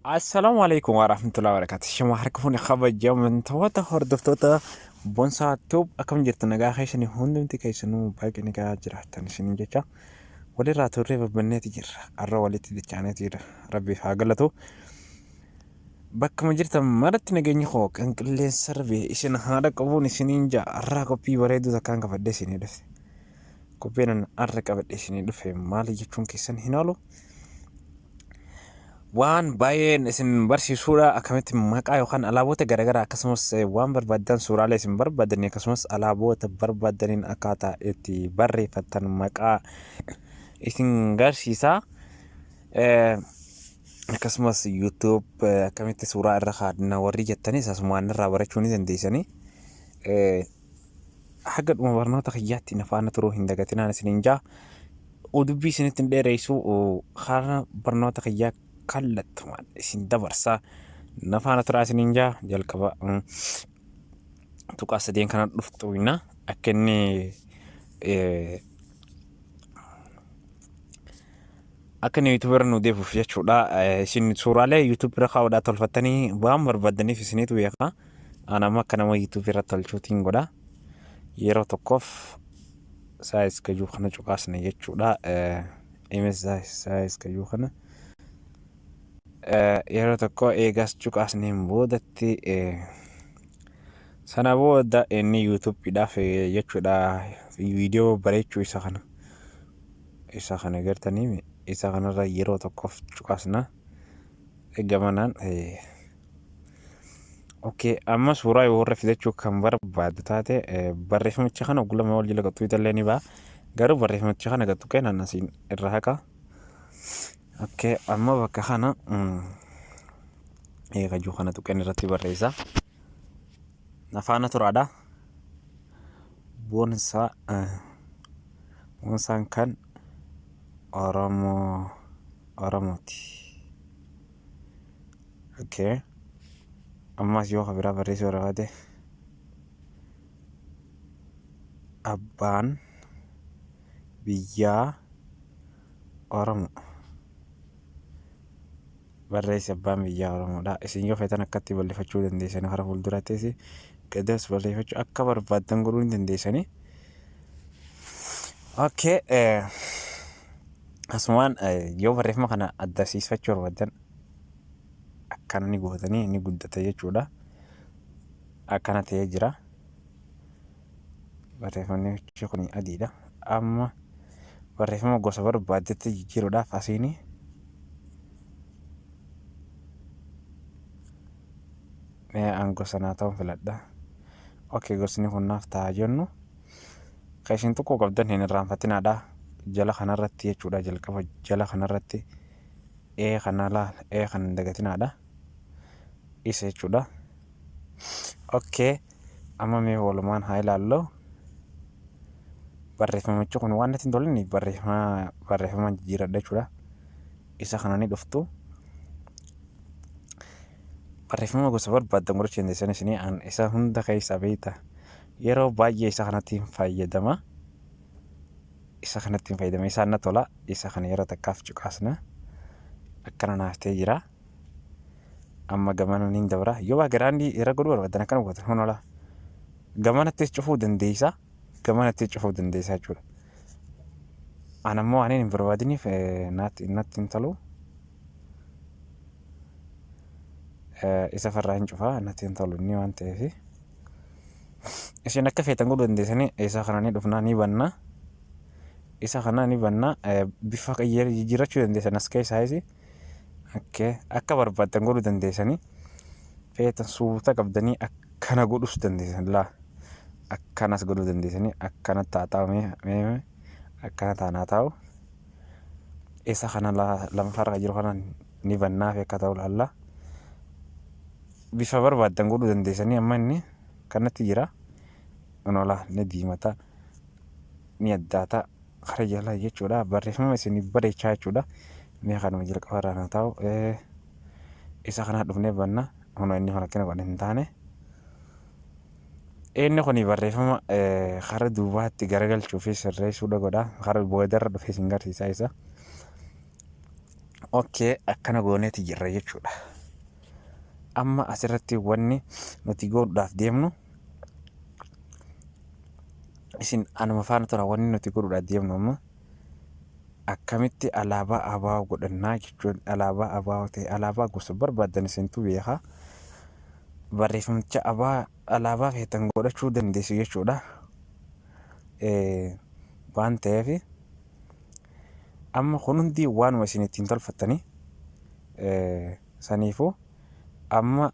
Assalaamu alaikum warahmatullahi wabarakatuh. Shama harka fuune kabajamtoota hordoftoota Bonsaa Tube, akkam jirtu? Nagaa keessanii? Hundumti keessanuu baay'ee nagaa jiraattan isiniin jecha, walirraa turree babbanneeti jirra. Har'a walitti dachaaneeti jira. Rabbiif haa galatu. Bakkuma jirtan maratti nageenyi koo kan qilleensa rabbi isin haadha qabuun isiniin ja'a. Har'aa qophii bareedduu takkaan qabadhee isinii dhufe. Qophiin har'a qabadhee isinii dhufe maali jechuun keessan hin oolu. Waan baay'een isin barsiisuudha, akkamitti maqaa yookaan alaabota garaagaraa, akkasumas waan barbaaddan, suuraalee isin barbaadanii, akkasumas alaabota barbaadaniin akkaataa itti barreeffattan maqaa isin garsiisa. Akkasumas YouTube akkamitti suuraa irra kaadna warri jettanis asumaan irraa barachuu ni dandeessanii. Haga dhuma barnoota kiyyaatti na faana turuu hin dagatinaan isiniin jaa. Dubbii isinitti hin dheeressu, karaa barnoota kiyyaa kallattumaan isin dabarsa. Na faana turaa isiniin jaa. Jalqaba tuqaa sadeen kana dhuftu akka inni YouTube irra nu deebi'uuf jechuudha. Isin suuraalee YouTube irra kaa'uudhaa tolfattanii waan barbaaddaniif isiniitu beeka. Ani amma akka nama YouTube irra tolchuutiin godha. Yeroo tokkoof size kajuu kana cuqaasne jechuudha. Image size kajuu kana yeroo tokko eegas cuqaasneen boodatti, sana booda inni YouTubeidhaaf jechuudha, viidiyoo bareechuu isa kana gartanii, isa kanarra yeroo tokkoof cuqaasna gamanaan. Okay, amma suuraa yoo warra fidachuu kan barbaaddu taate, barreeffamicha kana ogulama wal jala qaxxuu illee ni ba'a. Garuu barreeffamicha kana qaxxuqee naan asiin irra haqa. Okay, amma bakka kana eegajuu kana tuqeen irratti barreessa. Afaana turaadha. Boonsaa, Boonsaan kan Oromoo Oromooti. Okay. Ammas yoo ka biraa barreessuu barbaade, abbaan biyyaa Oromoo. Barreessi abbaan biyyaa Oromoodha. Isin yoo feetan akkatti bal'ifachuu dandeessanii, karaa fuuldurattis gadas barreeffachuu akka barbaaddan godhuu ni dandeessanii. Okay. Asumaan yoo barreeffama kana addasiisfachuu barbaaddan, akkana ni gootanii ni guddata jechuudha. Akkana ta'ee jira. Barreeffamni kun adiidha. Amma barreeffama gosa barbaaddetti jijjiiruudhaaf asiin mee an gosa naa ta'uun filadha. Okay, gosni kun naaf ta'a jennu. Kan isin tuquu qabdan hin irraanfatinaadha. Jala kanarratti jechuudha, jalqaba jala kanarratti ee kana laal, ee kana hin dagatinaadha. Isa jechuudha. Okay. Amma mee walumaan haa ilaallu. Barreeffamichi kun waan natti hin tolinni barreeffama jijjiiradha jechuudha. Isa kana ni dhuftu. Barreeffama gosa barbaaddan godhachuu dandeessan isinii, an isa hunda keessaa beekta. Yeroo baay'ee isa kanatti fayyadama. Isa kanatti fayyadama. Isaan na tola. Isa kana yeroo takkaaf cuqaasna. Akkana naaf ta'ee jira. Amma gamana niin dabra. Yoo background irra godhuu barbaaddan akkana gootan honola. Gamanattis cufuu dandeessa. Gamanattis cufuu dandeessa jechuudha. An ammoo waan hin barbaadiniif natti hin tolu. Isa farraa hin cufaa, natti hin tolu inni waan ta'eef. Isin akka feetan godhuu dandeessanii. Isa kana ni dhufnaa, ni banna. Isa kana ni banna, bifa jijjiirrachuu dandeessan as keessaayis. Okay. Akka barbaaddan godhuu dandeessanii. Feetan suuta qabdanii akkana godhus dandeessan laa. Akkanas godhuu dandeessanii, akkana taa'u, mee akkana taanaa taa'u. Isa kana lamaffaarra jiru kana ni bannaa fi akka ta'u laalla. Bifa barbaaddan godhuu dandeessanii. Amma inni kanatti jira. Onola ni diimata, ni addaata kara jala jechuudha. Barreeffama isin bareechaa jechuudha. Mee kanuma jalqaba irraa na taa'u. Isa kana dhufnee banna. Hono inni kun akkana godhe hin taane. Inni kun barreeffama kara duubaatti garagalchuu fi sirreessuudha godha. Kara boodarra dhufee isin garsiisa isa. Okay, akkana gooneeti jirra jechuudha. Amma asirratti wanni nuti godhuudhaaf deemnu, isin anuma faana tura. Wanni nuti godhuudhaaf deemnu amma akkamitti alaabaa ABO godhannaa jechuun, alaabaa ABO ta'e, alaabaa gosa barbaadan isintu beeka. Barreeffamicha abaa alaabaa feetan godhachuu dandeessu jechuudha. Waan ta'eef amma kun hundi waanuma isin ittiin tolfattanii. Saniifuu amma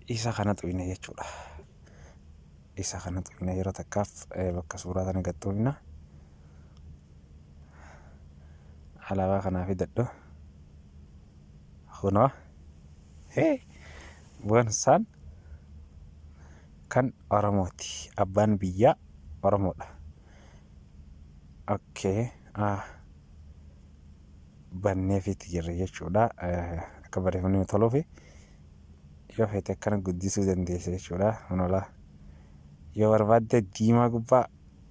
isa kana xuyne jechuudha. Isa kana xuyne, yeroo takkaaf bakka suuraa tana gad xuyna. Alaabaa kanaa fidadhu. Kunoo Boonsaan kan Oromooti. Abbaan biyyaa Oromoodha. Okay. Banneefiitti jirra jechuudha. Akka barreeffamni toluufi yoo feete akkana guddisuu dandeessa jechuudha. Kunolaa yoo barbaadde diimaa gubbaa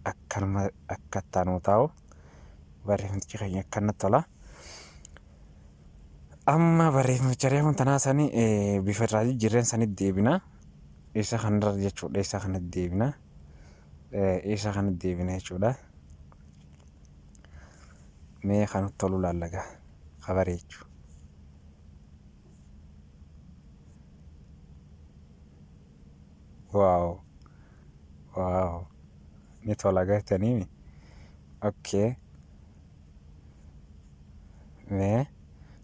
akkanuma akka ittaanu taa'u, barreeffamtichi keenya akkanatti tola. Amma barreeffamicha reefuun tanaa sani bifa irraa jijjiirreen sanitti deebina. Isa kanarra jechuudha. Isa kanatti deebina. Isa kanatti deebina jechuudha. Mee kan tolu laallagaa ka bareechu. Wow! Wow! Ni tola gartaniimi. Okay. Mee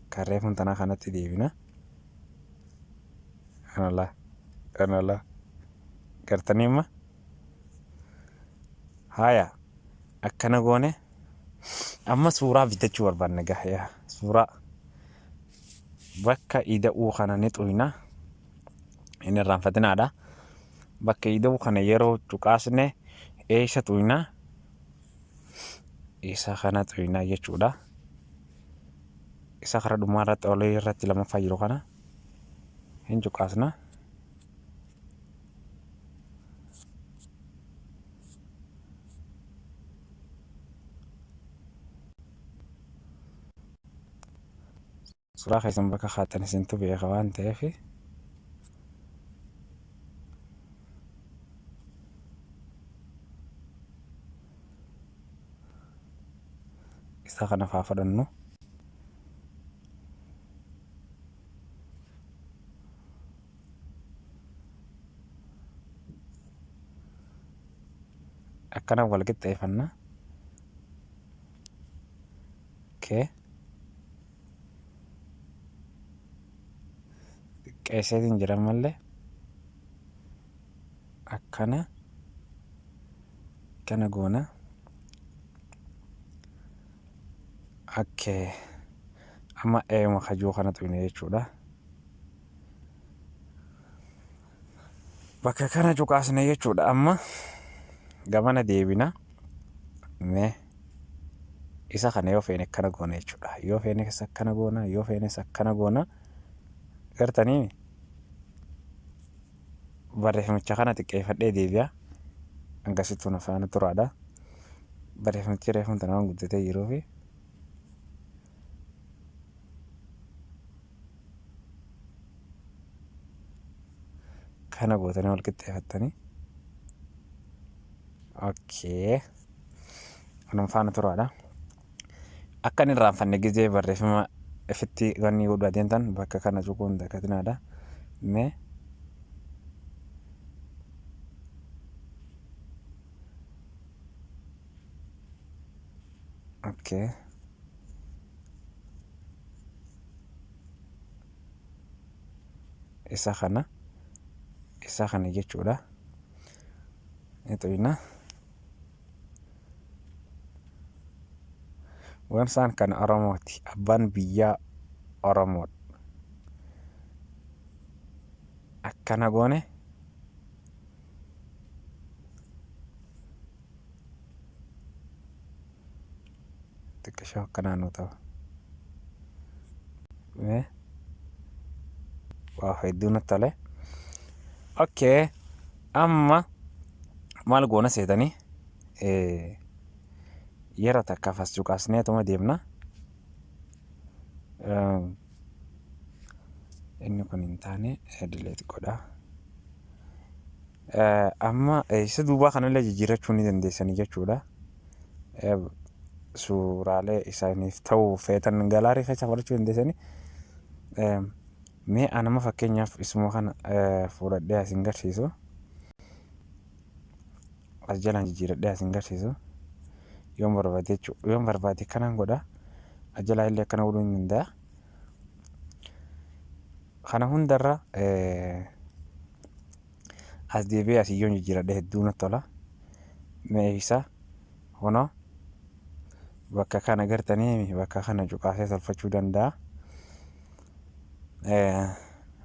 kan reefuun tanaa kanatti deebina. Kanalaa. Kanalaa. Gartanii amma? Haya. Akkana goone, amma suuraa bitachuu barbaanna gaa, yaa suuraa bakka ida'uu kana ni xuyna. Hin irraanfatinaadha. Bakka ida'uu kana yeroo cuqaasne eessa xuyna? Isa kana xuyna jechuudha. Isa kara dhumaa irratti, olii irratti lammaffaa jiru kana hin cuqaasna. Suuraa keessan bakka kaattan isintu beeka waan ta'eef, isa kana faa fudhannu. Akkana wal qixxeeffanna. Okay. Xiqqeesseetiin jira mallee, akkana akkana goona. Okay. Amma eeyuma kajuu kana xuyne jechuudha. Bakka kana cuqaasne jechuudha. Amma gamana deebina. Mee isa kana yoo feene akkana goona jechuudha. Yoo feenes akkana goona, yoo feenes akkana goona. Gartanii, barreeffamicha kana xiqqeeffadhee deebi'a. Hangasittuu na faana turaadha. Barreeffamichi reefuun tana waan guddatee jiruufi. Kana gootanii wal qixxeeffattanii. Okay. Kanuma faana turaadha. Akka hin irraanfanne, gizee barreeffama ifitti wanni godhu adeemtan bakka kana cuquu hin dagatinaa. Mee okay. Isa kana jechuudha. Ni xuyna. Wansaan kan Oromooti. Abbaan biyyaa Oromoodha. Akkana goone, xiqqishoo akkanaa nu ta'u. Mee waa hedduu natti tole. Okay. Amma maal goona seetanii, yeroo takkaaf as cuqaasneetuma deemna. Inni kun hin taane, delete godha. Amma isa duubaa kanallee jijjiirrachuu ni dandeessanii jechuudha. Suuraalee isaaniif ta'uu feetan gallery keessa fudhachuu dandeessanii. Mee anama fakkeenyaaf isuma kana fudhadhee asin garsiisu. As jalaan jijjiiradhee asin garsiisu. Yoon barbaade jechuudha. Yoon barbaade kanaan godha. As jalaa illee akkana godhuu ni danda'a. Kana hundarra as deebi'ee asii yoon jijjiiradhe hedduu natti tola. Mee isa kunoo bakka kana gartanii, bakka kana cuqaasee tolfachuu danda'a.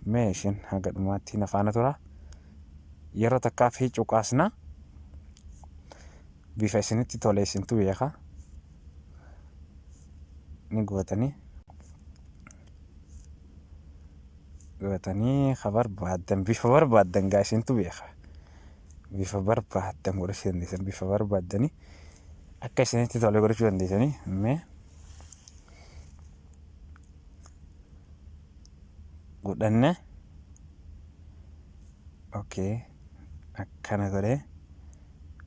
Mee isin haga dhumaatti na faana tura. Yeroo takkaaf fi cuqaasna, bifa isinitti tole isintu beeka. Ni gootanii gootanii ka barbaaddan, bifa barbaaddan gaa isintu beeka. Bifa barbaaddan godhachuu dandeessan, bifa barbaaddanii akka isinitti tole godhachuu dandeessanii. Mee godhanne, okay, akkana godhee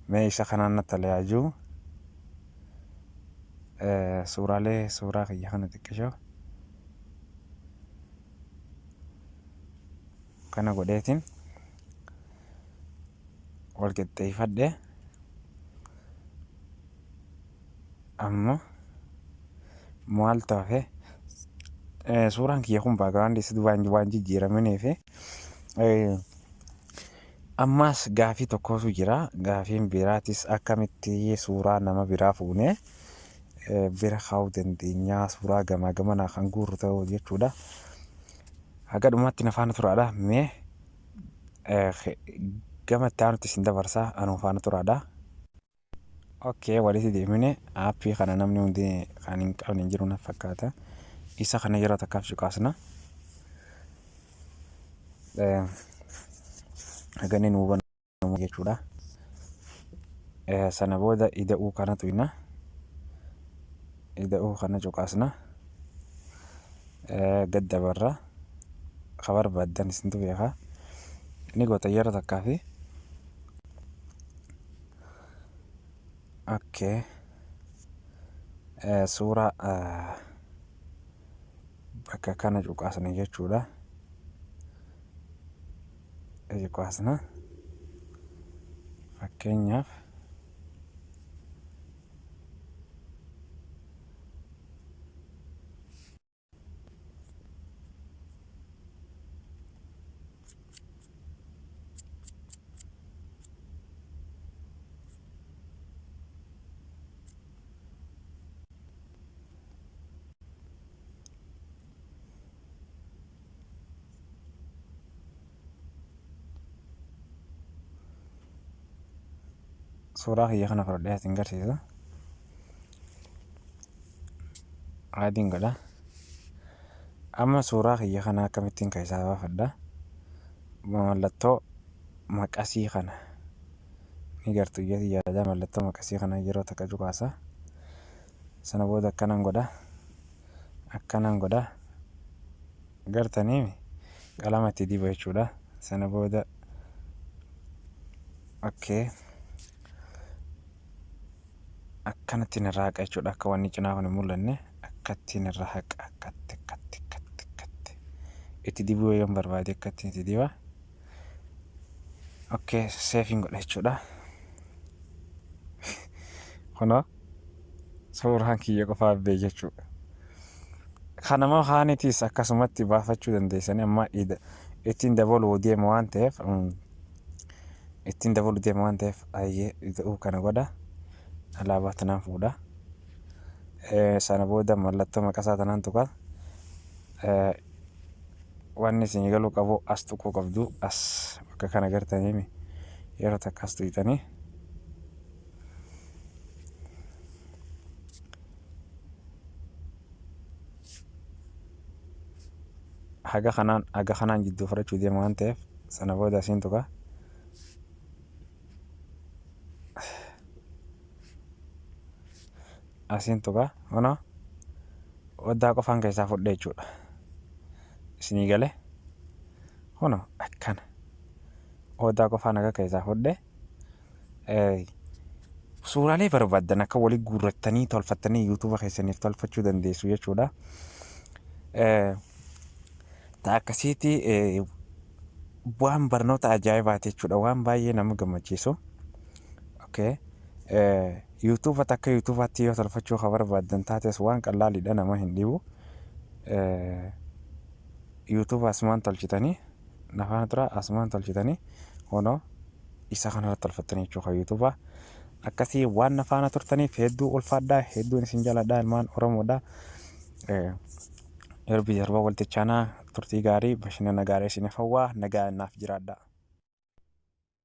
mee isa kanaan natti tole haa jiru. Suuraalee, suuraa kiyya kana xiqqishoo kana godheetiin wal qixxeeffadhe. Amma maaltu hafe? Suuraan kiyya kun background isa waan waan jijjiiramanii fi ammaas gaafii tokkotu jira. Gaafiin biraatis akkamitti suuraa nama biraa fuunee bira kaa'uu dandeenya, suuraa gamaa gamanaa kan guurru ta'uu jechuudha. Haga dhumaatti na faana turaadha. Mee gama itti aanutti isin dabarsaa, anuu faana turaadha. Okay, walitti deemine app kana namni hundi kan hin qabne hin jiru na fakkaata. Isa kana yeroo takkaaf cuqaasna. Haga inni nuu banamu jechuudha. Sana booda ida'uu kana tuyna. Ida'uu kana cuqaasna. Gad dabarra. Ka barbaaddan isintu beeka. Ni goota yeroo takkaa fi okay. Suuraa bakka kana cuqaasna jechuudha. Cuqaasna. Fakkeenyaaf suuraa kiyya kana fudhadhee asin garsiisa. Adiin godha. Amma suuraa kiyya kana akkamittiin keessaa baafadha? Mallattoo maqasii kana ni gartu iyyati yaada, mallattoo maqasii kana yeroo takka cuqaasa. Sana booda akkanan godha. Akkanan godha. Gartanii qalama itti diba jechuudha. Sana booda okay. Akkanatti irraa haqa jechuudha, akka wanni cinaa kun hin mul'anne akkattiin irraa haqa, akkatti akkatti akkatti akkatti itti dibuu yoon barbaade akkatti itti diba. Okay, save godha jechuudha. Kunoo suuraan kiyya qofaaf bee jechuudha. Kanama kaanitis akkasumatti baafachuu dandeessanii. Amma ittiin dabaluu deema waan ta'eef, ittiin dabaluu deema waan ta'eef, ayyee ida'uu kana godha. Alaabaa tanaan fuudha. Sana booda mallattoo maqasaa tanaan tuqa. Wanni isin galuu qabu as tuquu qabdu, as bakka kana gartanii yeroo takka as tuqxanii. Haga kanaan jidduu fudhachuu deema waan ta'eef, sana booda asiin tuqa. Asiin tuqa, kunoo oddaa qofaan keessaa fudhe jechuudha. Isinii gale. Kuno akkana. Odaa qofaan akka keessaa fudhe. Suuraalee barbaaddan akka walii guurrattanii tolfattanii YouTube keessaniif tolfachuu dandeessu jechuudha. Ta akkasiiti, waan barnoota ajaa'ibaati jechuudha. Waan baay'ee nama gammachiisu. Okay. YouTube takka YouTubeatti yoo tolfachuu ka barbaaddan taates waan qallaaliidha, nama hin dhibu. YouTube asumaan tolchitanii nafaan tura, asumaan tolchitanii kunoo isa kanarratti tolfattanii jechuudha YouTube. Akkasii waan na faana turtaniif hedduu ulfaadhaa, hedduun isin jaaladhaa, ilmaan Oromoodha. Yeroo biyya walitti chaanaa, turtii gaarii, bashannana gaarii isiniif hawwaa, nagaa naaf jiraadhaa.